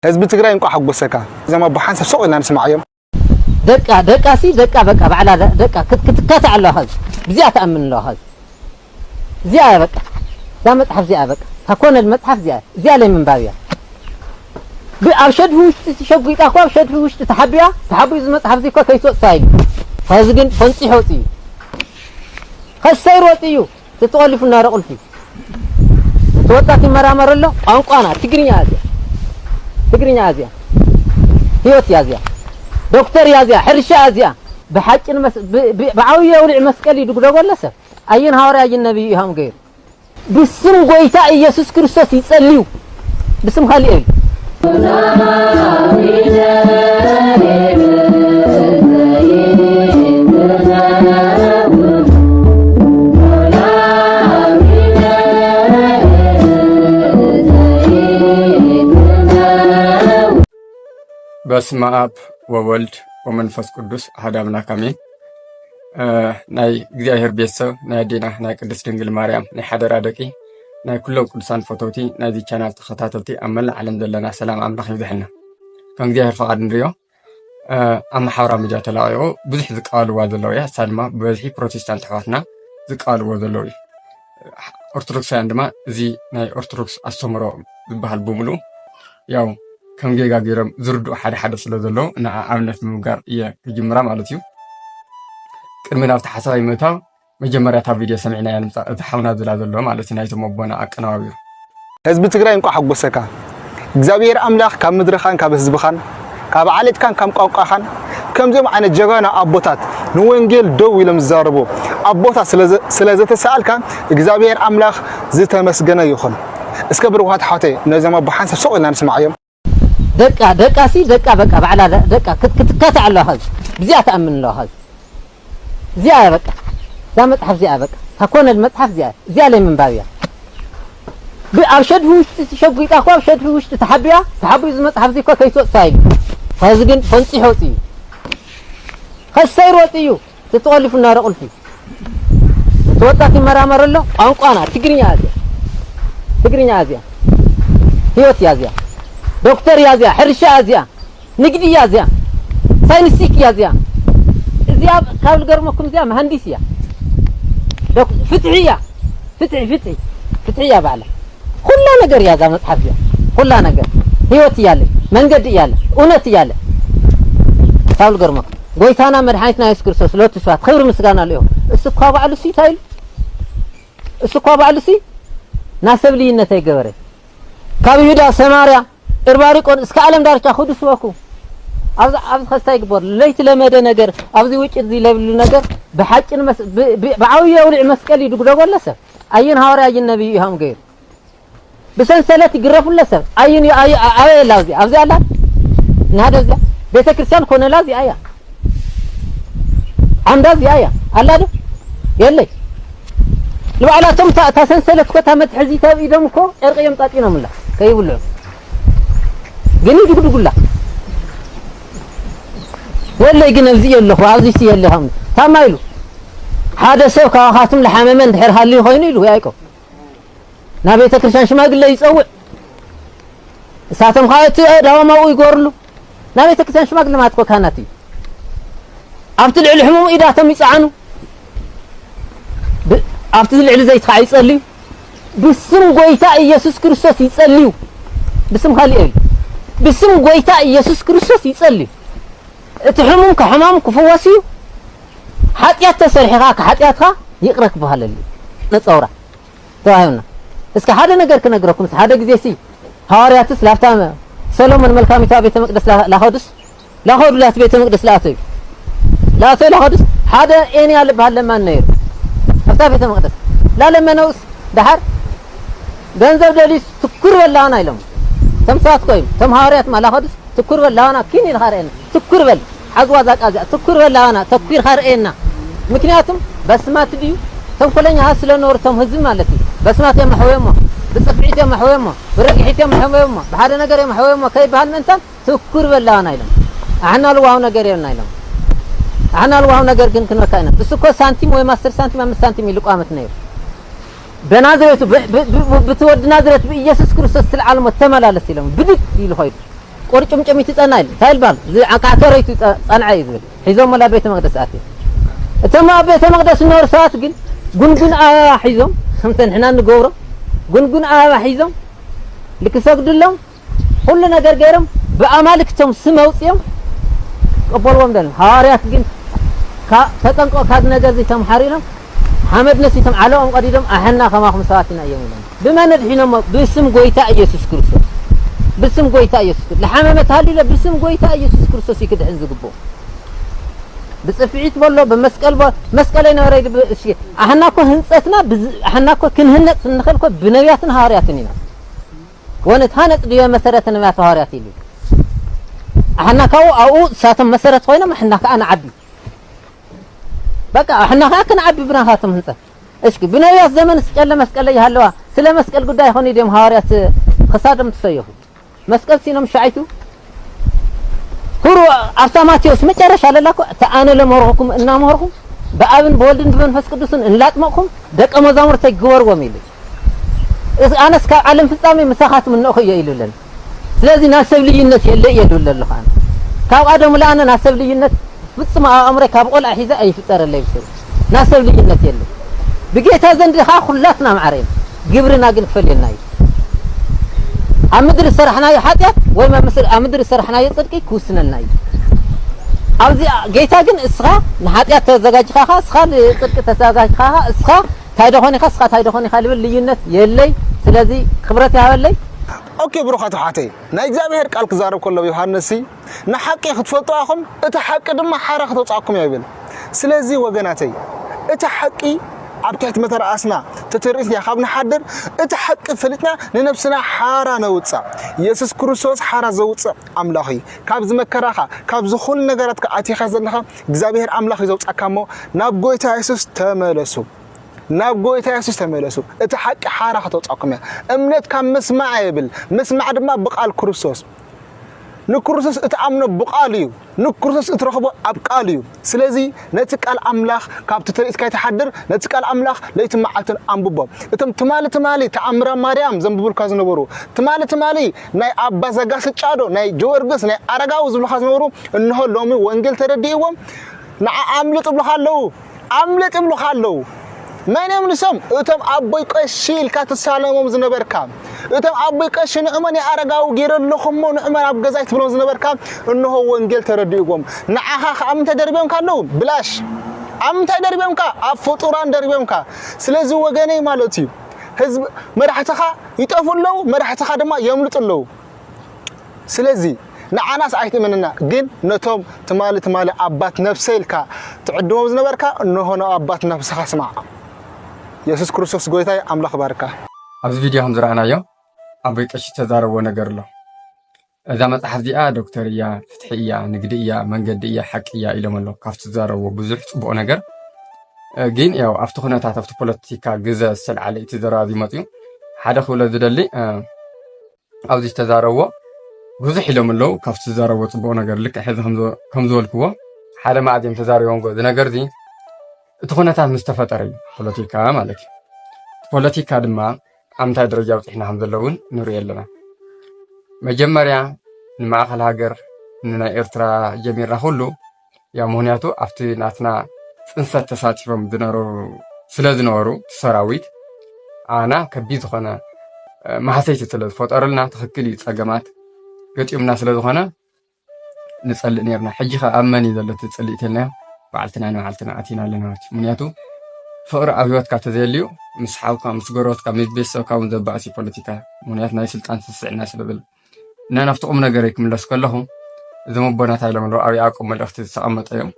ህዝቢ ትግራይ እንቋዕ ሓጎሰካ። እዞም ኣቦ ሓንሳብ ሱቕ ኢልና ንስማዓዮም። ደቃ ደቃ ሲ ደቃ በቃ ባዕላ ደ- ደቃ ክት- ክትካታዕ ኣለዋ። ኸዚ እዚኣ ትኣምን ኣለዋ። ኸዚ እዚኣ እያ በቃ፣ እዛ መጽሓፍ እዚኣ እያ በቃ፣ እታ ኮነል መጽሓፍ እዚኣ እያ። እዚኣ ለይ ምንባብ እያ። ብ- ኣብ ሸድፊ ውሽጢ ትሸጒጣ እኮ፣ ኣብ ሸድፊ ውሽጢ ተሓቢያ፣ ተሓቢኡ እዚ መጽሓፍ እዚ እኮ ከይትወጽእ ኢሉ። ኸዚ ግን ፈንጺሑ ወጺኡ እዩ። ኸሰይር ወጺኡ እዩ። ተተቆሊፉ እናረ ቁልፊ ተወጣት ይመራመር ኣሎ። ቋንቋና ትግርኛ እያ እዚኣ፣ ትግርኛ እያ እዚኣ፣ ህይወት እያ እዚኣ፣ ዶክተር እያ እዚኣ፣ ሕርሻ እያ እዚኣ። ብሓቂ ንመስ- ብ- ብ- ብዓብዪ ኣውሊዕ መስቀል እዩ ድጉደጎ ኣሎ ሰብ። ኣየን ሃዋርያ ኣየን ነቢይ እዩ ሃም ገይሩ? ብስም ጎይታ ኢየሱስ ክርስቶስ ይጸልዩ። ብስም ካልእ የብሉ። በስመ አብ ወወልድ ወመንፈስ ቅዱስ አሐዱ አምላክ አሜን። ናይ እግዚኣብሔር ቤተሰብ፣ ናይ ኣዴና ናይ ቅድስት ድንግል ማርያም ናይ ሓደራ ደቂ፣ ናይ ኩሎም ቅዱሳን ፈተውቲ ናይዚ ቻናል ተኸታተልቲ ኣብ መላእ ዓለም ዘለና ሰላም ኣምላኽ ይብዝሐልና። ከም እግዚኣብሔር ፍቓድ ንሪኦ ኣብ ማሕበራዊ ሚድያ ተለቒቑ ብዙሕ ዝቃወልዋ ዘለዉ እያ። እሳ ድማ ብበዝሒ ፕሮቴስታንት ኣሕዋትና ዝቃወልዎ ዘለዉ እዩ። ኦርቶዶክሳውያን ድማ እዚ ናይ ኦርቶዶክስ ኣስተምህሮ ዝበሃል ብምሉኡ ያው ከም ጌጋ ገይሮም ዝርድኡ ሓደ ሓደ ስለ ዘለዉ ንዓ ኣብነት ብምግባር እየ ክጅምራ ማለት እዩ። ቅድሚ ናብቲ ሓሳባይ ምእታው መጀመርያ እታ ቪድዮ ሰሚዕናያ ንምፃእ እቲ ሓውና ዝላ ዘሎ ማለት እዩ ናይቶም ኣቦና ኣቀነባቢሩ። ህዝቢ ትግራይ እንቋዕ ሓጎሰካ እግዚኣብሔር ኣምላኽ ካብ ምድርኻን ካብ ህዝብኻን ካብ ዓሌትካን ካብ ቋንቋኻን ከምዚኦም ዓይነት ጀጋኑ ኣቦታት ንወንጌል ደው ኢሎም ዝዛረቡ ኣቦታት ስለ ዘተሰኣልካ እግዚኣብሔር ኣምላኽ ዝተመስገነ ይኹን። እስከ ብርኩኻት ኣሕዋተይ ነዞም ኣቦ ሓንሳብ ሱቕ ኢልና ንስማዓዮም። ደቃ ደቃ ሲ ደቃ በቃ ባዕላ ደቃ ክትካታዕ ኣለዋ ኸዚ ብዚኣ ትኣምን ኣለዋ ኸዚ እዚኣ እያ በቃ እዛ መፅሓፍ እዚኣ እያ በቃ እታ ኮነል መፅሓፍ እዚኣ እያ እዚኣ ለይ ምንባብ እያ ብ- ኣብ ሸድፊ ውሽጢ ተሸጒጣ እኮ ኣብ ሸድፊ ውሽጢ ተሓቢያ ተሓቢኡ እዚ መፅሓፍ እዚ እኮ ከይትወፅእ ኢሉ ኸዚ ግን ፈንፂሑ ወፂኡ ኸዚ ሰይሩ ወፂኡ እዩ ተተቆሊፉ እናረ ቁልፊ እቲ ወጣት ይመራመር ኣሎ ቋንቋና ትግርኛ እያ እዚኣ ትግርኛ እያ እዚኣ ህይወት እያ እዚኣ ዶክተር እያ እዚኣ ሕርሻ እያ እዚኣ ንግዲ እያ እዚኣ ሳይንስቲክ እያ እዚኣ እዚኣ ካብ ልገርመኩም እዚኣ መሃንዲስ እያ ፍትሒ እያ ፍትሒ ፍትሒ ፍትሒ እያ ባዕላ ኩላ ነገር እያ እዛ መፅሓፍ እዚኣ ኩላ ነገር ህይወት እያለ መንገዲ እያለ እውነት እያለ ካብ ልገርመኩም ጎይታና መድሓኒትና የሱስ ክርስቶስ ሎቱ ስብሐት ክብሪ ምስጋና ልእኹ እሱ እኳ ባዕሉ ሲ እንታይ ኢሉ እሱ እኳ ባዕሉ ሲ ናሰብ ልይነት ኣይገበረ ካብ ይሁዳ ሰማርያ እርባሪቆን እስከ ዓለም ዳርቻ ክዱ ስበኩ ኣብዚ ኣብዚ ከስታ ይግበር ለይቲ ለመደ ነገር ኣብዚ ውጭ እዚ ለብሉ ነገር ብሓቂ ብዓብዪ ኣውሊዕ መስቀል እዩ ድጉደጎ ኣለሰ ኣየን ሃዋርያ ኣየን ነቢይ እዩ ሃም ገይሩ ብሰንሰለት ይግረፉ ኣለሰ ኣየን ኣበየ ኣላ ኣብዚ ኣብዚ ኣላ ናደ እዚኣ ቤተ ክርስቲያን ኮነላ እዚኣ እያ ዓምዳ እዚኣ እያ ኣላ ዶ የለይ ንባዕላቶም እታ ሰንሰለት ኮታ መትሐዚ ተብኢዶም እኮ ጨርቂ እዮም ጣጢኖምላ ከይብልዑ ግን ይድጉድጉላ የለይ ግን ኣብዚ የለኹ ኣብዚ ሲ የለኹም ታማ ኢሉ ሓደ ሰብ ካባኻትም ለሓመመ እንድሕር ሃልዩ ኮይኑ ኢሉ ያይቆ ናብ ቤተ ክርስቲያን ሽማግለ ይፀውዕ እሳቶም ከዓ እቲ ዳዋማኡ ይጎርሉ ናብ ቤተ ክርስቲያን ሽማግለ ማለት እኮ ካህናት እዩ ኣብቲ ልዕሊ ሕሙም ኢዳቶም ይፀዓኑ ኣብቲ ልዕሊ ዘይት ከዓ ይፀልዩ ብስም ጎይታ ኢየሱስ ክርስቶስ ይፀልዩ ብስም ካልእ የብሉ ብስም ጎይታ ኢየሱስ ክርስቶስ ይፀልዩ እቲ ሕሙም ከሕማም ክፍወስ እዩ ሓጢኣት ተሰሪሕኻ ከሓጢኣትካ ይቕረ ክበሃለሉ ነፀውራ ተባሂብና እስኪ ሓደ ነገር ክነግረኩም ሓደ ግዜ ሲ ሃዋርያትስ ላፍታ ሰሎሞን መልካሚታ ቤተ መቅደስ ላኸዱስ ላኸዱ ላት ቤተ መቅደስ ላኣተዩ ላኣተዩ ላኸዱስ ሓደ ኤንያ ልበሃል ለማን ነይሩ ኣብታ ቤተ መቅደስ ላለመነውስ ደሓር ገንዘብ ደልዩስ ትኩር በላና ኢሎም ተምሳት ኮይም ተም ሃዋርያት ማ ላኸዱስ ትኩር በል ላባና ኪን ኢልኻ ርኤና ትኩር በል ሓዝዋ ዛቃ እዚኣ ትኩር በል ላባና ተኩርካ ርኤና ምክንያቱም በስማት ድዩ ተንኮለኛታት ስለነበሩ እቶም ህዝቢ ማለት እዩ በስማት እዮም ኣሕወዮሞ ብፅፍዒት እዮም ኣሕወዮሞ ብረግሒት እዮም ኣሕወዮሞ ብሓደ ነገር እዮም ኣሕወዮሞ ከይበሃል ምእንታን ትኩር በል ላባና ኢሎም ኣሕና ልዋው ነገር የብልና ኢሎም ኣሕና ልዋው ነገር ግን ክንበካ ኢና እሱ እኮ ሳንቲም ወይ ኣስር ሳንቲም ኣምስት ሳንቲም ኢሉ ቋመት ነይሩ በናዝሬቱ ብትወዲ ናዝሬት ብኢየሱስ ክርስቶስ ትልዓልሞ ተመላለስ ኢሎም ብድግ ኢሉ ኸይዱ ቁርጭምጭሚት ይጸና ኢሉ። እንታይ ይባል? እዚ ዓቃተረይቱ ጸ-፣ ጸንዐ እዩ ዝብል። ሒዞም ላ ቤተ መቅደስ ኣትዮም። እቶም ኣብ ቤተ መቅደስ ዝነበሩ ሰባት ግን ጉንጉን ኣበባ ሒዞም፣ ከምተ ንሕና ንገብሮ፣ ጉንጉን ኣበባ ሒዞም፣ ልክሰግድሎም፣ ኩሉ ነገር ገይሮም፣ ብኣማልክቶም ስም ኣውፅዮም፣ ቀበልዎም ደለ። ሃዋርያት ግን ካ-፣ ተጠንቀቕ፣ ካብዚ ነገር እዚ ተምሃር ኢሎም፣ ሓመድ ነሲቶም ዓለኦም ቀዲዶም፣ ኣሕና ከማኹም ሰባት ኢና እዮም ኢሎም። ብመን ኣድሒኖሞ? ብስም ጎይታ ኢየሱስ ክርስቶስ። ብስም ጎይታ ኢየሱስ ክርስቶስ። ለሓመመ ተሃሊለ ብስም ጎይታ ኢየሱስ ክርስቶስ እዩ ክድሕን ዝግብኦ። ብጽፍዒት በሎ፣ ብመስቀል በ-፣ መስቀል ኣይነበረ ኢሉ ብ-፣ እሺ፣ ኣሕና እኮ ህንጸትና ብዝ-፣ ኣሕና እኮ ክንህነጽ እንኽእል እኮ ብነቢያትን ሃዋርያትን ኢና። ወንትሃነጽ ድዮ መሰረተ ነቢያት ሃዋርያት ኢሉ። ኣሕና ካብኡ ኣብኡ እሳቶም መሰረት ኮይኖም ኣሕና ከኣ ንዓቢ። በቃ ኣሕና ከኣ ክንዓቢ ብናኻቶም ህንጸት። እስኪ ብነቢያት ዘመን ስቀለ መስቀለ ይሃለዋ። ስለ መስቀል ጉዳይ ይኾኑ ድዮም ሃዋርያት ክሳዶም ትሰየፉ? መስቀል ሲኖም ሻዒቱ። ሁሩ ኣብታ ማቴዎስ መጨረሻ ለላ እኮ፣ "እታ ኣነ ለመርኹኩም እናመርኹም ብኣብን ብወልድን ብመንፈስ ቅዱስን እንላጥመቕኩም ደቀ መዛሙርተይ ግበርዎም" ኢሉ። እስ-፣ "ኣነስ ካብ ዓለም ፍጻሜ ምሳኻትም እንእኹ እየ" ኢሉ ኣለና። ስለዚ ናብ ሰብ ልዩነት የለ እየ ዝብል ዘለኹ ኣነ። ካብ ቀደሙ ለኣነ ናብ ሰብ ልዩነት ፍጹም ኣብ ኣእምሮይ ካብ ቆልዓ ሒዘ ኣይፍጠረለይ ብስሩ። ናብ ሰብ ልዩነት የለ። ብጌታ ዘንድ ኸዓ ኩላትና ማዕረ ኢና። ግብርና ግን ክፈልየና እዩ። ኣብ ምድሪ ዝሰራሕናዮ ሓጢኣት ወይ ኣብ ምስ-፣ ኣብ ምድሪ ዝሰራሕናዮ ጽድቂ ክውስነልና እዩ። ኣብዚ ጌታ ግን እስኻ ንሓጢኣት ተዘጋጅኻ ኸዓ፣ እስኻ ንጽድቂ ተዘጋጅኻ ኸዓ፣ እስኻ እንታይ ደኾን ኢኻ፣ እስኻ እንታይ ደኾን ኢኻ ልብል ልዩነት የለይ። ስለዚ ክብረት ይሃበለይ። ኦኬ፣ ብሩኻት ኣሕዋተይ፣ ናይ እግዚኣብሔር ቃል ክዛረብ ከሎ ዮሃንስ ሲ፣ "ንሓቂ ክትፈልጡ ኣኹም፣ እቲ ሓቂ ድማ ሓራ ክተውጻእኩም እያ" ይብል። ስለዚ ወገናተይ፣ እቲ ሓቂ ኣብ ትሕቲ መተርኣስና ተተርኢስና ካብ ንሓድር፣ እቲ ሓቂ ፈሊጥና ንነብስና ሓራ ነውጻእ። የሱስ ክርስቶስ ሓራ ዘውጽእ ኣምላኽ እዩ። ካብዚ መከራኻ፣ ካብዚ ኩሉ ነገራትካ ኣቲኻ ዘለኻ እግዚኣብሔር ኣምላኽ እዩ ዘውጻእካ እሞ፣ ናብ ጎይታ የሱስ ተመለሱ። ናብ ጎይታ የሱስ ተመለሱ። እቲ ሓቂ ሓራ ከተውጻእኩም እያ። እምነት ካብ ምስማዕ ይብል፣ ምስማዕ ድማ ብቃል ክርስቶስ። ንክርስቶስ እትኣምኖ ብቃሉ እዩ። ንክርስቶስ እትረኽቦ ኣብ ቃሉ እዩ። ስለዚ ነቲ ቃል ኣምላኽ ካብቲ ተርእስካ ይትሓድር፣ ነቲ ቃል ኣምላኽ ለይትን መዓልትን ኣንብቦ። እቶም ትማሊ ትማሊ ተኣምራ ማርያም ዘንብቡልካ ዝነበሩ፣ ትማሊ ትማሊ ናይ ኣባ ዘጋስጫዶ፣ ናይ ጀወርግስ፣ ናይ ኣረጋዊ ዝብሉኻ ዝነበሩ፣ እንሆ ሎሚ ወንጌል ተረዲእዎም፣ ንዓ ኣምልጥ ይብሉኻ ኣለዉ። ኣምልጥ ይብሉኻ ኣለዉ። መን እዮም ንሶም? እቶም ኣቦይ ቀሺ ኢልካ ትሳለሞም ዝነበርካ፣ እቶም ኣቦይ ቀሺ ንዕመን የኣረጋዊ ገይረ ኣለኹ እሞ ንዕመን ኣብ ገዛይ ትብሎም ዝነበርካ፣ እንሆ ወንጌል ተረዲእዎም። ንዓኻ ከኣ ምንታይ ደርብዮምካ ኣለዉ? ብላሽ። ኣብ ምንታይ ደርብዮምካ? ኣብ ፍጡራን ደርብዮምካ። ስለዚ ወገነይ ማለት እዩ፣ ህዝቢ፣ መራሕትኻ ይጠፍኡ ኣለዉ፣ መራሕትኻ ድማ የምልጡ ኣለዉ። ስለዚ ንዓናስ ኣይትእመነና፣ ግን ነቶም ትማሊ ትማሊ ኣባት ነፍሰ ኢልካ ትዕድሞም ዝነበርካ፣ እንሆ ንኣባት ነፍስኻ ስማዕ። የሱስ ክርስቶስ ጎይታይ ኣምላኽ ባርካ። ኣብዚ ቪድዮ ከም ዝረኣናዮ ኣቦይ ቀሺ ዝተዛረብዎ ነገር ኣሎ። እዛ መጽሓፍ እዚኣ ዶክተር እያ፣ ፍትሒ እያ፣ ንግዲ እያ፣ መንገዲ እያ፣ ሓቂ እያ ኢሎም ኣሎ። ካብቲ ዝዛረብዎ ብዙሕ ጽቡቕ ነገር፣ እ፣ ግን ያው ኣብቲ ኩነታት ኣብቲ ፖለቲካ ግዘ ዝተልዓለ እቲ ዘረባ እዚ መጽዩ። ሓደ ክብሎ ዝደሊ፣ እ፣ ኣብዚ ዝተዛረብዎ ብዙሕ ኢሎም ኣለዉ። ካብቲ ዝዛረብዎ ጽቡቕ ነገር ልክዕ ሕዚ ከም ዝወ-፣ ከም ዝበልክዎ ሓደ መኣዝ እዮም ተዛሪቦምዎ። እዚ ነገር እዚ እቲ ኩነታት ምስ ተፈጠረ እዩ ፖለቲካ ማለት እዩ። እቲ ፖለቲካ ድማ ኣብ ምንታይ ደረጃ ኣብጺሕና ከም ዘሎ እውን ንርኢ ኣለና። መጀመርያ ንማእከል ሃገር ንናይ ኤርትራ ጀሚርና ኩሉ ያው ምኽንያቱ ኣብቲ ናትና ጽንሰት ተሳቲፎም ዝነበሩ ስለ ዝነበሩ እቲ ሰራዊት ኣና ከቢድ ዝኾነ፣ እ፣ ማህሰይቲ ስለ ዝፈጠሩልና ትኽክል እዩ ጸገማት ገጢሙና ስለ ዝኾነ ንጸልእ ነርና። ሕጂ ኸ ኣብ መን እዩ ዘሎ እቲ ጽልኢት ኢልናዮ? ባዕልትና ንባዕልትና ኣቲና ኣለና ማለት እዩ። ምኽንያቱ ፍቕሪ ኣብ ህይወትካ ተዘየልዩ ምስ ሓውካ፣ ምስ ጎረቤትካ፣ ምስ ቤተሰብካ እውን ዘባእስ እዩ ፖለቲካ። ምኽንያቱ ናይ ስልጣን ስስዕና ስለ ዘሎ። እና ናብቲ ቁም ነገረይ ክምለስ ከለኹ፣ እዞም ኣቦና እንታይ ኢሎም ኣለዉ? ኣብ ያዕቆብ መልእኽቲ ዝተቐመጠ እዮም።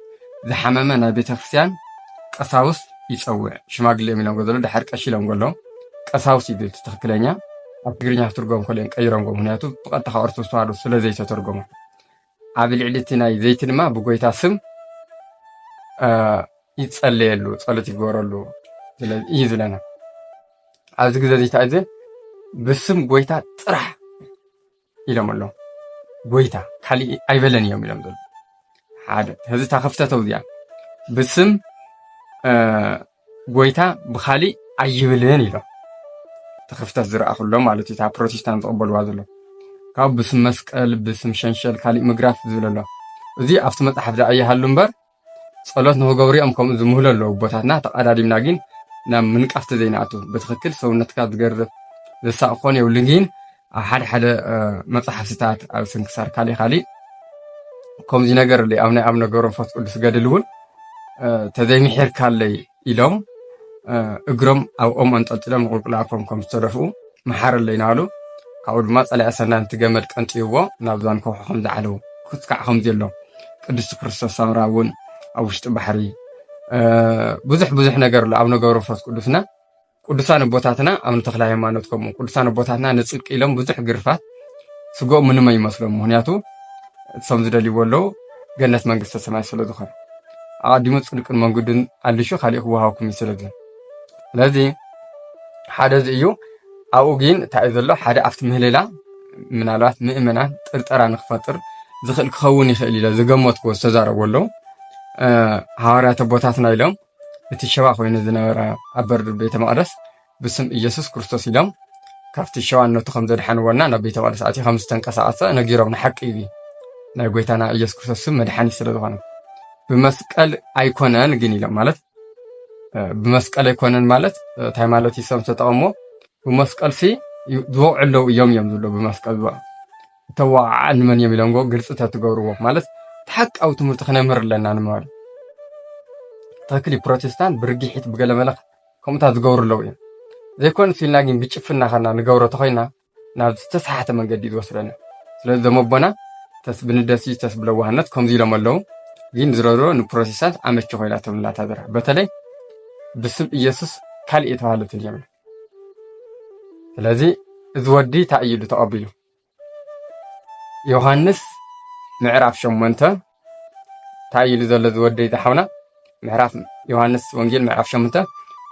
ዝሓመመ ናይ ቤተ ክርስቲያን ቀሳውስት ይጸውዕ፣ ሽማግሌ እዮም ኢሎም ገዘሉ፣ ድሓር ቀሺ ኢሎም ገለዉ። ቀሳውስት እዩ ዝብል ትኽክለኛ። ኣብ ትግርኛ ክትርጎም ከሎ እዮም ቀይሮም ገ-፣ ምኽንያቱ ብቐጥታ ካብ ኦርቶዶክስ ተዋህዶ ስለ ዘይተተርጎመ። ኣብ ልዕሊ እቲ ናይ ዘይቲ ድማ ብጎይታ ስም፣ እ፣ ይጸለየሉ፣ ጸሎት ይግበረሉ። ስለዚ እዩ ዝብለና። ኣብዚ ግዜ እዚ እንታይ እዩ ዝብል? ብስም ጎይታ ጥራሕ ኢሎም ኣለዉ። ጎይታ፣ ካሊእ ኣይበለን እዮም ኢሎም ዘለዉ። ሓደ፣ ህዚ እታ ክፍተት ኣብዚኣ። ብስም፣ እ፣ ጎይታ ብኻሊእ ኣይብልን ኢሎም። እቲ ክፍተት ዝረኣኹሎም ማለት እዩ፣ እታ ፕሮቴስታንት ዝቕበልዋ ዘለዉ። ካብ ብስም መስቀል፣ ብስም ሸንሸል፣ ካሊእ ምግራፍ ዝብል ኣሎ። እዚ ኣብቲ መጽሓፍ ደኣ ይሃሉ እምበር፣ ጸሎት ንኽገብሩ እዮም ከምኡ ዝምህሉ ኣለዉ ኣቦታትና። ተቐዳዲምና ግን ናብ ምንቃፍ ተዘይንኣቱ፣ ብትኽክል ሰውነትካ ዝገርፍ ዘሳቕ ክኾን የብሉን። ግን ኣብ ሓደ ሓደ፣ እ፣ መጻሕፍትታት፣ ኣብ ስንክሳር፣ ካሊእ ካሊእ ከምዚ ነገር ኣሎ። ኣብ ናይ ኣቡነ ገብረ መንፈስ ቅዱስ ገድል እውን፣ እ፣ "ተዘይምሒርካለይ" ኢሎም፣ እ፣ እግሮም ኣብ ኦም ኣንጠልጢሎም ንቁልቁል ኣፎም ከም ዝተደፍኡ፣ "መሓረለይ" እናበሉ፣ ካብኡ ድማ ጸላኢ ኣሰና ነቲ ገመድ ቀንጥይዎ ናብ ዛን ከውሒ ከም ዝዓለዉ፣ ክስካዕ ከም ዘሎ፣ ቅድስቲ ክርስቶስ ሳምራ እውን ኣብ ውሽጢ ባሕሪ፣ እ፣ ብዙሕ ብዙሕ ነገር ኣሎ ኣብ ኣቡነ ገብረ መንፈስ ቅዱስና። ቅዱሳን ኣቦታትና ኣቡነ ተክለ ሃይማኖት ከምኡ፣ ቅዱሳን ኣቦታትና ንጽድቂ ኢሎም ብዙሕ ግርፋት፣ ስግኦም ምንም ኣይመስሎም። ምኽንያቱ እቶም ዝደልይዎ ኣለዉ፣ ገነት መንግስተ ሰማይ ስለ ዝኾነ። ኣቐዲሙ ጽድቅን መንገድን ኣልሹ፣ ካሊእ ክወሃበኩም እዩ። ስለዚ፣ ስለዚ ሓደ እዚ እዩ። ኣብኡ ግን እንታይ እዩ ዘሎ? ሓደ ኣብቲ ምህሌላ ምናልባት ምእመናን ጥርጠራ ንክፈጥር ዝኽእል ክኸውን ይኽእል ኢለ ዝገመትኩዎ ዝተዛረቡ ኣለዉ። እ፣ ሃዋርያት ኣቦታትና ኢሎም እቲ ሸባ ኮይኑ ዝነበረ ኣብ በር ቤተ መቕደስ ብስም ኢየሱስ ክርስቶስ ኢሎም ካብቲ ሸዋነቱ ከም ዘድሓንዎና ናብ ቤተ መቕደስ ኣትዩ ከም ዝተንቀሳቐሰ ነጊሮም፣ ንሓቂ እዩ። ናይ ጎይታና ኢየሱስ ክርስቶስ ስም መድሓኒት ስለ ዝኾነ። ብመስቀል ኣይኮነን ግን ኢሎም፣ ማለት፣ እ፣ ብመስቀል ኣይኮነን ማለት፣ እ፣ እንታይ ማለት እዩ? ሰብ ዝተጠቐምዎ ብመስቀልሲ ዩ-፣ ዝወቕዑ ኣለዉ እዮም፣ እዮም ዝብሎ ብመስቀል ዝወቕዑ። እተወቓዓ ንመን እዮም ኢሎም ግልፂ ተትገብርዎ፣ ማለት፣ እቲ ሓቃዊ ትምህርቲ ክነምህር ኣለና ንምባል። ትኽክል እዩ፣ ፕሮቴስታንት ብርግሒት ብገለ መለ ከምኡታት ዝገብሩ ኣለዉ እዮም። ዘይኮነስ ኢልና ግን ብጭፍና ኸና ንገብሮ ተኾይና ናብ ዝተሰሓተ መንገዲ እዩ ዝወስደና። ስለዚ እዞም ኣቦና ተስ ብንደሲ ተስ ብለዋህነት ከምዚ ኢሎም ኣለዉ። ግን ዝረሮ ንፕሮቴስታንት ኣመቺ ኮይና ትብልና ታደራ። በተለይ ብስም ኢየሱስ ካልእ የተባህለትን እዮም። ስለዚ እዚ ወዲ እንታይ እዩ ኢሉ ተቐቢሉ? ዮሃንስ ምዕራፍ ሸሞንተ እንታይ ኢሉ ዘሎ እዚ ወደይ ዝሓውና? ምዕራፍ ዮሃንስ ወንጌል ምዕራፍ ሸሞንተ፣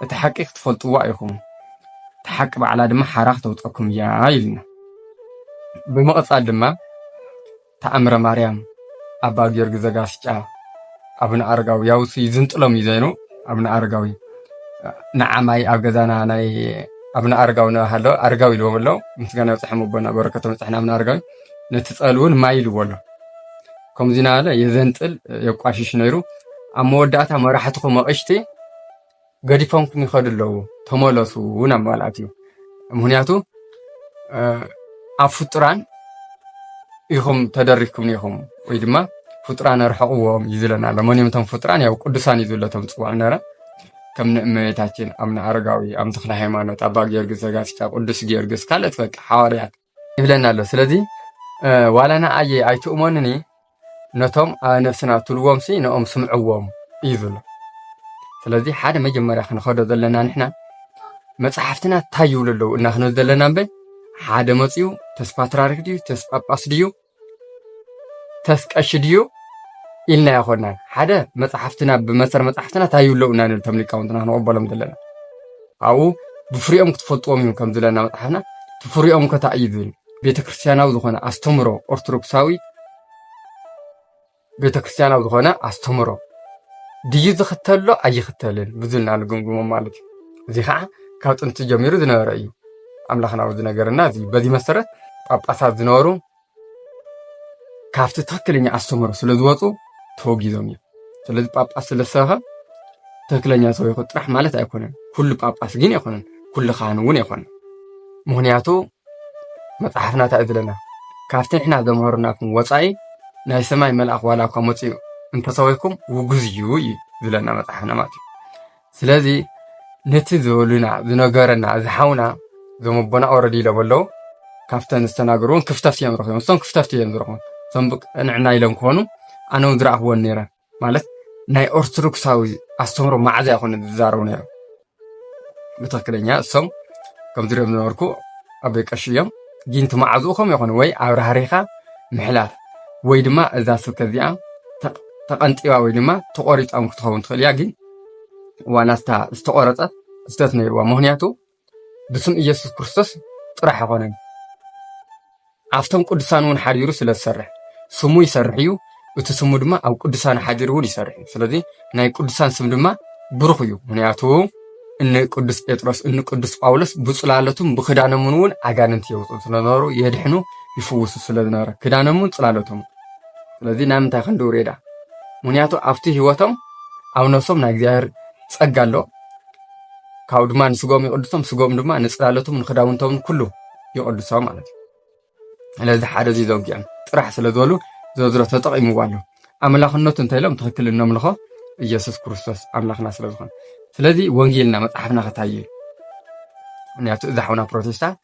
"እቲ ሓቂ ክትፈልጥዋ ኢኹም፣ እታ ሓቂ ባዕላ ድማ ሓራ ክተውፀኩም እያ" ኢሉና። ብምቕፃል ድማ ተኣምረ ማርያም፣ ኣባ ጊዮርጊስ ዘጋስጫ፣ ኣቡነ ኣረጋዊ፣ ያውሱ ይዝንጥሎም እዩ ዘይኑ፣ ኣቡነ ኣረጋዊ፣ ንዓማይ ኣብ ገዛና ናይ ኣቡነ ኣረጋዊ ንሃሎ፣ ኣረጋዊ ኢልዎም ኣለዉ። ምስጋና ይብፅሖም ኣቦና፣ በረከቶም ይብፅሕና ኣቡነ ኣረጋዊ። ነቲ ፀል እውን ማይ ኢልዎ ኣሎ። ከምዚ እናበለ የዘንጥል፣ የቋሽሽ ነይሩ። ኣብ መወዳእታ መራሕትኹም ኣቕሽቲ ገዲፎምኩም ይኸዱ ኣለዉ፣ ተመለሱ ናብ ማለት እዩ። ምኽንያቱ፣ እ፣ ኣብ ፍጡራን ኢኹም ተደሪኽኩም ኢኹም፣ ወይ ድማ ፍጡራን ኣርሕቕዎም እዩ ዝለና ኣሎ። መን እዮም እቶም ፍጡራን? ያው ቅዱሳን እዩ ዝብለቶም ዝፅውዖም ነበረ። ከም ንእመቤታችን፣ ኣቡነ ኣረጋዊ፣ ኣቡነ ተክለ ሃይማኖት፣ ኣባ ጊዮርጊስ ዘጋስጫ፣ ቅዱስ ጊዮርጊስ፣ ካልኦት በቃ ሓዋርያት ይብለና ኣሎ። ስለዚ፣ እ፣ ዋላ ንኣየ ኣይትእመኑኒ፣ ነቶም ኣብ ነፍስና ትብልዎም ሲ ንኦም ስምዕዎም እዩ ዝብሎ። ስለዚ ሓደ መጀመርያ ክንኸዶ ዘለና ንሕና መጽሓፍትና እንታይ ይብሉ ኣለዉ እና ክንብል ዘለና እምበር ሓደ መጺኡ ተስ ፓትርያርክ ድዩ፣ ተስ ጳጳስ ድዩ፣ ተስ ቀሺ ድዩ ኢልና ኣይኮናን። ሓደ መጽሓፍትና ብመሰር መጽሓፍትና እንታይ ይብሉ ኣለዉ እና ንብል እቶም ሊቃውንትና ክንቕበሎም ዘለና። ኣብኡ ብፍሪኦም ክትፈልጥዎም እዮም ከም ዝብለና መጽሓፍና። እቲ ፍሪኦም ከ እንታይ እዩ ዝብል? ቤተክርስትያናዊ ዝኾነ ኣስተምህሮ ኦርቶዶክሳዊ ቤተክርስትያናዊ ዝኾነ ኣስተምህሮ ድዩ ዝኽተሎ ኣይኽተልን ብዝልና ንግምግሞ ማለት እዩ። እዚ ከዓ ካብ ጥንቲ ጀሚሩ ዝነበረ እዩ። ኣምላኽና ዝነገረና እዚ። በዚ መሰረት ጳጳሳት ዝነበሩ ካብቲ ትኽክለኛ ኣስተምህሮ ስለ ዝወፁ ተወጊዞም እዮም። ስለዚ ጳጳስ ስለ ዝሰበኸ ትኽክለኛ ሰው ይኹን ጥራሕ ማለት ኣይኮነን። ኩሉ ጳጳስ ግን ኣይኮነን፣ ኩሉ ካህን እውን ኣይኮነን። ምኽንያቱ መጽሓፍና እንታይ እዩ ዝብለና? ካብቲ ንሕና ዘምሃርናኩም ወጻኢ ናይ ሰማይ መልኣኽ ዋላ እኳ መጺኡ እንተሰበይኩም ውጉዝ እዩ እዩ ዝብለና መጽሓፍና ማለት እዩ። ስለዚ ነቲ ዝበሉና፣ ዝነገረና፣ እዚ ሓውና እዞም ኣቦና ኦረዲ ኢሎም ኣለዉ። ካብተን ዝተናገርዎን ክፍተት እዮም ረኺቦም። እሶም ክፍተት እዮም ዝረኽቡ። እሶም ብቅ-፣ ቅንዕና ኢሎም ክኾኑ ኣነ እውን ዝረኣኽዎን ነይረ። ማለት ናይ ኦርቶዶክሳዊ ኣስተምህሮ መዓዛ ይኾነ ዝዛረቡ ነይሮም። ብትኽክለኛ እሶም ከም ዝሪኦም ዝነበርኩ ኣቦይ ቀሺ እዮም። ግን እቲ መዓዝኡ ከም ይኾነ ወይ ኣብራህሪኻ ምሕላፍ ወይ ድማ እዛ ስብከት እዚኣ ተቕ-፣ ተቐንጢባ ወይ ድማ ተቖሪጻ እውን ክትኸውን ትኽእል እያ። ግን ዋላ እታ ዝተቖረጸት ስህተት ነይርዋ። ምኽንያቱ ብስም ኢየሱስ ክርስቶስ ጥራሕ ኣይኾነን። ኣብቶም ቅዱሳን እውን ሓዲሩ ስለ ዝሰርሕ፣ ስሙ ይሰርሕ እዩ፣ እቲ ስሙ ድማ ኣብ ቅዱሳን ሓዲሩ እውን ይሰርሕ እዩ። ስለዚ ናይ ቅዱሳን ስም ድማ ብሩኽ እዩ። ምኽንያቱ እኒ ቅዱስ ጴጥሮስ፣ እኒ ቅዱስ ጳውሎስ ብጽላለቱን ብክዳኖምን እውን ኣጋንንቲ የውፅኡ ስለነበሩ፣ የድሕኑ፣ ይፍውሱ ስለ ዝነበረ፣ ክዳኖምን ጽላለቶም። ስለዚ ናይ ምንታይ ክንዲ ውሬዳ? ምኽንያቱ ኣብቲ ህይወቶም ኣብ ነፍሶም ናይ እግዚኣብሔር ጸጋ ኣሎ። ካብኡ ድማ ንስጎም ይቕድሶም፣ ስጎም ድማ ንጽላለቶም ንክዳውንቶምን ኩሉ ይቕድሶም ማለት እዩ። ስለዚ ሓደ እዚ ዘውጊዖም ጥራሕ ስለ ዝበሉ ዘዝሮ ተጠቒምዎ ኣሎ። ኣምላኽነቱ እንተ ኢሎም ትኽክል እነምልኾ ኢየሱስ ክርስቶስ ኣምላኽና ስለ ዝኾነ። ስለዚ ወንጌልና መጽሓፍና ከታይ እዩ። ምኽንያቱ እዚ ሓውና ፕሮቴስታንት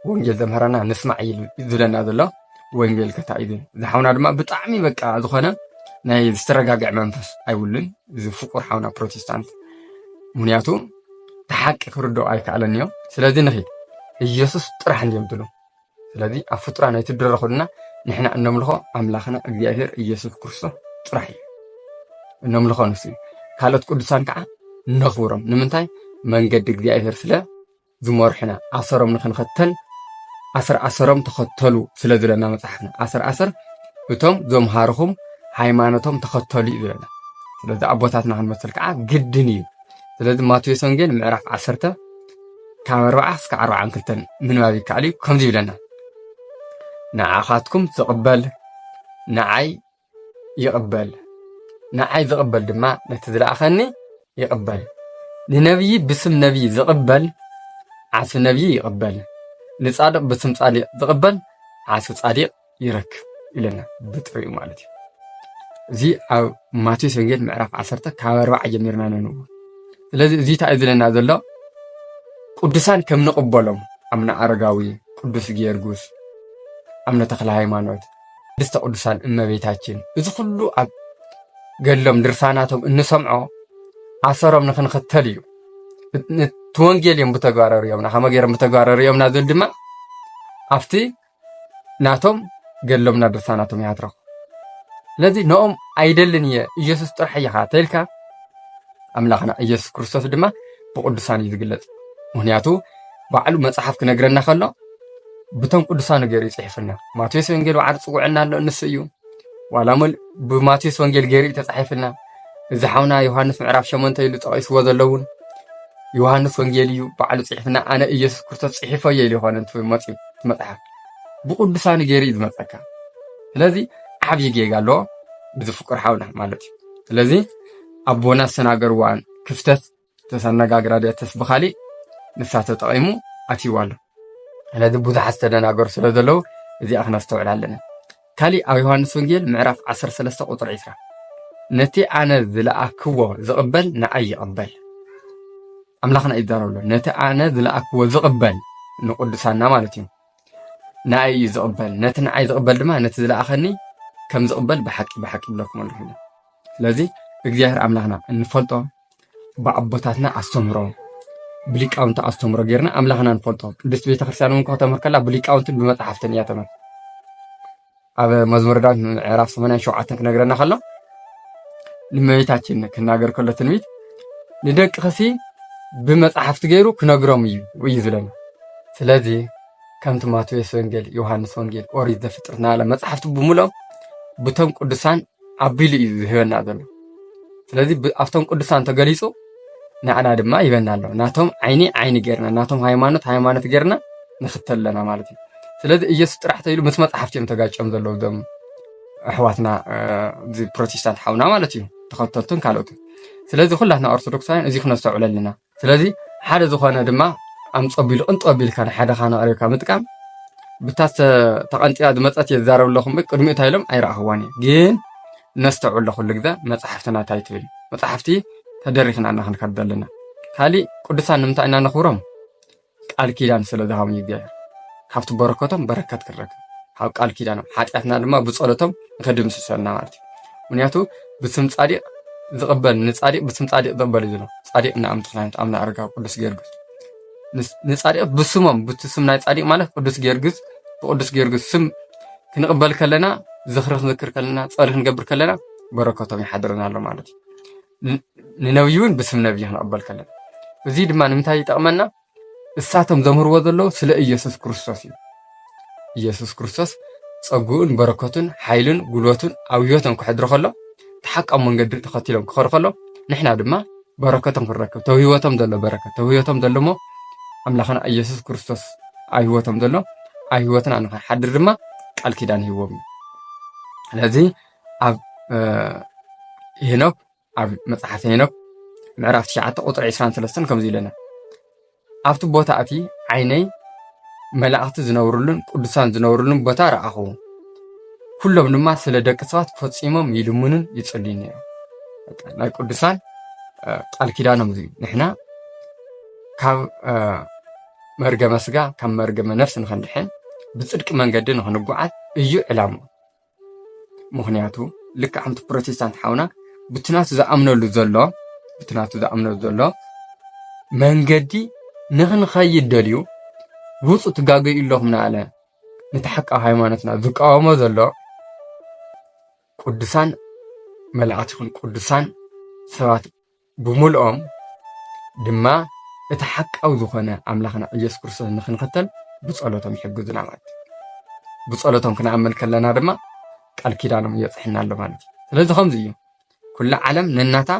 ወንጌል ዘምህረና ንስማዕ እዩ ዝብለና ዘሎ። ወንጌል ከታይ እዩ። እዚ ሓውና ድማ ብጣዕሚ በቃ ዝኾነ ናይ ዝተረጋግዐ መንፈስ ኣይብሉን። እዚ ፍቁር ሓውና ፕሮቴስታንት ምኽንያቱ እቲ ሓቂ ክርድኦ ኣይከኣለን እዮም። ስለዚ ንኺድ ኢየሱስ ጥራሕ እንድዮም ትብሉ። ስለዚ ኣብ ፍጡራን ኣይትድረኹልና። ንሕና እነምልኾ ኣምላኽና እግዚኣብሔር ኢየሱስ ክርስቶስ ጥራሕ እዩ እነምልኾ፣ ንሱ እዩ። ካልኦት ቅዱሳን ከዓ ነኽብሮም። ንምንታይ? መንገዲ እግዚኣብሔር ስለ ዝመርሑና፣ ኣሰሮም ንኽንኸተል፣ ኣሰር ኣሰሮም ተኸተሉ ስለ ዝብለና መጽሓፍና። ኣሰር ኣሰር እቶም ዘምሃርኹም ሃይማኖቶም ተኸተሉ እዩ ዝብለና። ስለዚ ኣቦታትና ክንመስል ከዓ ግድን እዩ። ስለዚ ማቴዎስ ወንጌል ምዕራፍ ዓሰርተ ካብ ኣርባዓ እስከ ኣርባዓን ክልተን ምንባብ ይከኣል እዩ። ከምዚ ይብለና፣ ንዓኻትኩም ዝቕበል ንዓይ ይቕበል፣ ንዓይ ዝቕበል ድማ ነቲ ዝለኣኸኒ ይቕበል። ንነቢይ ብስም ነቢይ ዝቕበል ዓስቢ ነቢይ ይቕበል፣ ንጻድቕ ብስም ጻድቕ ዝቕበል ዓስቢ ጻድቕ ይረክብ ኢለና ብጥሪኡ ማለት እዩ። እዚ ኣብ ማቴዎስ ወንጌል ምዕራፍ ዓሰርተ ካብ ኣርባዓ ጀሚርና ነንብቦ። ስለዚ እዚ እንታይ እዩ ዝለና ዘሎ? ቅዱሳን ከም ንቕበሎም ኣምነ ኣረጋዊ፣ ቅዱስ ጊዮርጊስ፣ ኣምነ ተክለ ሃይማኖት፣ ቅድስተ ቅዱሳን እመቤታችን፣ እዚ ኩሉ ኣብ ገድሎም ድርሳናቶም እንሰምዖ ኣሰሮም ንኽንኽተል እዩ። እቲ ወንጌል እዮም ብተግባር ኣርእዮምና። ከመይ ገይሮም ብተግባር ኣርእዮምና ዝብል ድማ ኣብቲ ናቶም ገድሎምና ድርሳናቶም ይሃትረኹ። ስለዚ ንኦም ኣይደልን እየ፣ ኢየሱስ ጥራሕ እየ ኸዓ ተልካ፣ ኣምላኽና ኢየሱስ ክርስቶስ ድማ ብቅዱሳን እዩ ዝግለጽ። ምኽንያቱ ባዕሉ መጽሓፍ ክነግረና ከሎ ብቶም ቅዱሳን ገይሩ እዩ ጽሒፍና። ማቴዎስ ወንጌል ባዕሉ ጽውዕና ኣሎ፣ ንሱ እዩ። ዋላ ሞል ብማቴዎስ ወንጌል ገይሩ እዩ ተጻሒፍና። እዚ ሓውና ዮሃንስ ምዕራፍ ሸሞንተ ኢሉ ጠቒስዎ ዘሎ እውን ዮሃንስ ወንጌል እዩ ባዕሉ ጽሒፍና። ኣነ ኢየሱስ ክርስቶስ ጽሒፎ እየ ኢሉ ይኾነ እንት መጽዩ እቲ መጽሓፍ። ብቅዱሳን ገይሩ እዩ ዝመጸካ። ስለዚ ዓብዪ ጌጋ ኣለዎ ብዚ ፍቁር ሓውና ማለት እዩ። ስለዚ ኣቦና ዝተናገርዋን ክፍተት ተሰነጋግራ ድያ ተስ ብኻሊእ ንሳ ተጠቒሙ ኣትይዋ ኣሎ። ስለዚ ብዙሓት ዝተደናገሩ ስለ ዘለዉ እዚኣ ክነስተውዕል ኣለና። ካሊእ ኣብ ዮሃንስ ወንጌል ምዕራፍ ዓሰርተ ሰለስተ ቁጽሪ ዕስራ፣ ነቲ ኣነ ዝለኣክዎ ዝቕበል ንኣይ ይቕበል። ኣምላኽና እዩ ዝዛረብ ኣሎ። ነቲ ኣነ ዝለኣክዎ ዝቕበል ንቅዱሳና ማለት እዩ። ንኣይ እዩ ዝቕበል። ነቲ ንኣይ ዝቕበል ድማ ነቲ ዝለኣኸኒ ከም ዝቕበል ብሓቂ ብሓቂ ይብለኩም ኣለኹ። ስለዚ እግዚኣብሔር ኣምላኽና እንፈልጦ ብኣቦታትና ኣስተምህሮ፣ ብሊቃውንቲ ኣስተምህሮ ጌርና ኣምላኽና ንፈልጦ። ቅድስቲ ቤተክርስትያን እውን ከተምህር ከላ ብሊቃውንትን ብመጽሓፍትን እያ ተምህር። ኣብ መዝሙረ ዳዊት ምዕራፍ ሰማንያን ሸውዓተን ክነግረና ከሎ ንእመቤታችን ክናገር ከሎ ትንቢት ንደቅኽሲ ብመጽሓፍቲ ገይሩ ክነግሮም እዩ እዩ ዝብለና። ስለዚ ከምቲ ማቴዎስ ወንጌል፣ ዮሃንስ ወንጌል፣ ኦሪት ዘፍጥረት እናበለ መጽሓፍቲ ብምልኦም ብቶም ቅዱሳን ኣቢሉ እዩ ዝህበና ዘሎ። ስለዚ ብ-፣ ኣብቶም ቅዱሳን ተገሊጹ ንዓና ድማ ይበና ኣሎ። ናቶም ዓይኒ ዓይኒ ጌርና፣ ናቶም ሃይማኖት ሃይማኖት ጌርና ንኽተል ኣለና ማለት እዩ። ስለዚ ኢየሱስ ጥራሕ ተይሉ ምስ መጽሓፍቲ እዮም ተጋጭዮም ዘለዉ እዞም ኣሕዋትና፣ እ፣ እዚ ፕሮቴስታንት ሓውና ማለት እዩ፣ ተኸተልቱን ካልኦትን። ስለዚ ኩላትና ኦርቶዶክሳውያን እዚ ክነስተውዕል ኣለና። ስለዚ ሓደ ዝኾነ ድማ ኣምጾ ቢሉ ቅንጦ ቢልካ ንሓደ ካና ኣሪብካ ምጥቃም ብታ ተቐንጢባ ዝመጸት እየ ዝዛረብ ኣለኹ እምበር ቅድሚኡ እንታይ ኢሎም ኣይረኣኽዋን እየ። ግን ነስተውዕሎ ኩሉ ግዜ መጽሓፍትና እንታይ ትብል? መጽሓፍቲ ተደሪኽና ኢና ክንከድ ዘለና። ካሊእ ቅዱሳን ንምንታይ ኢና ነኽብሮም? ቃል ኪዳን ስለ ዝሃቦም እዩ እግዚኣብሔር። ካብቲ በረከቶም በረከት ክንረክብ፣ ካብ ቃል ኪዳኖም፣ ሓጢኣትና ድማ ብጸሎቶም ንኸድምስሰልና ማለት እዩ። ምኽንያቱ ብስም ጻዲቕ ዝቕበል፣ ንጻዲቕ ብስም ጻዲቕ ዝቕበል እዩ ዝብሎ። ጻዲቕ ንኣምንቲ ክላይንት ኣምና ኣረጋዊ ቅዱስ ጊዮርጊስ። ንስ-፣ ንጻዲቕ ብስሞም፣ ብቲ ስም ናይ ጻዲቕ ማለት ቅዱስ ጊዮርጊስ፣ ብቅዱስ ጊዮርጊስ ስም ክንቕበል ከለና፣ ዝኽሪ ክንዝክር ከለና፣ ጸሎት ክንገብር ከለና፣ በረከቶም ይሓድረና ኣሎ ማለት እዩ። ን-፣ ንነቢይ እውን ብስም ነቢይ ክንቕበል ከለና። እዚ ድማ ንምንታይ ይጠቕመና? እሳቶም ዘምህርዎ ዘለዉ ስለ ኢየሱስ ክርስቶስ እዩ። ኢየሱስ ክርስቶስ ጸግኡን በረከቱን ሓይሉን ጉልበቱን ኣብ ህይወቶም ክሕድሮ ከሎ፣ እቲ ሓቃዊ መንገዲ ተኸቲሎም ክኸዱ ከሎ፣ ንሕና ድማ በረከቶም ክንረክብ፣ ተው ህይወቶም ዘሎ በረከት፣ ተው ህይወቶም ዘሎ እሞ ኣምላኽና ኢየሱስ ክርስቶስ ኣብ ህይወቶም ዘሎ፣ ኣብ ህይወትና ንኽሓድር ድማ ቃል ኪዳን ሂቦም እዩ። ስለዚ ኣብ ሄኖክ ኣብ መጽሓፍ ሄኖክ ምዕራፍ ትሽዓተ ቁጽሪ ዕስራን ሰለስተን ከምዚ ኢለና፣ ኣብቲ ቦታ እቲ ዓይነይ መላእኽቲ ዝነብሩሉን ቅዱሳን ዝነብሩሉን ቦታ ረኣኹ። ኩሎም ድማ ስለ ደቂ ሰባት ፈጺሞም ይልምኑን ይጽልዩን ነይሮም። ናይ ቅዱሳን ቃል ኪዳኖም እዩ። ንሕና ካብ መርገመ ስጋ ካብ መርገመ ነፍስ ንኽንድሕን ብጽድቂ መንገዲ ንኽንጓዓዝ እዩ ዕላሙ። ምኽንያቱ ልክዕ ከምቲ ፕሮቴስታንት ሓውና ብትናቱ ዝኣምነሉ ዘሎ ብትናቱ ዝኣምነሉ ዘሎ መንገዲ ንኽንኸይድ ደልዩ ውፁ ትጋገዩ ኣለኹም ናለ ነቲ ሓቃዊ ሃይማኖትና ዝቃወሞ ዘሎ ቅዱሳን መላእክቲ ይኹን ቅዱሳን ሰባት ብምልኦም ድማ እቲ ሓቃዊ ዝኾነ ኣምላኽና ኢየሱስ ክርስቶስ ንኽንኽተል ብጸሎቶም ይሕግዙና ማለት እዩ። ብጸሎቶም ክንኣምን ከለና ድማ ቃል ኪዳኖም ይበጽሐና ኣሎ ማለት እዩ። ስለዚ ከምዚ እዩ። ኩላ ዓለም ነናታ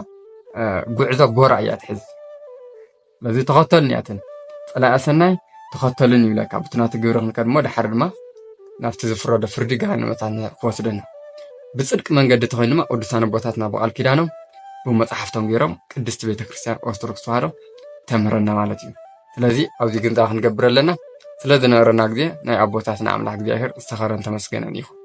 ጉዕዞ ጎራ እያ ትሕዝ። ስለዚ ተኸተሉኒ እያትን ጸላኢ ሰናይ ተኸተሉኒ ይብለካ። ብቲ ናቱ ግብሪ ክንከድ እሞ ድሓር ድማ ናብቲ ዝፍረዶ ፍርዲ ገሃነም እሳት ክወስደና። ብጽድቂ መንገዲ ተኾይኑ ድማ ቅዱሳን ኣቦታትና ብቃል ኪዳኖም ብመጽሓፍቶም ገይሮም ቅድስቲ ቤተ ክርስቲያን ኦርቶዶክስ ተዋህዶ ተምህረና ማለት እዩ። ስለዚ ኣብዚ ግንዛቤ ክንገብር ኣለና። ስለ ዝነበረና ግዜ ናይ ኣቦታትና ኣምላኽ እግዚኣብሔር ዝተኸረን ተመስገነን ይኹን።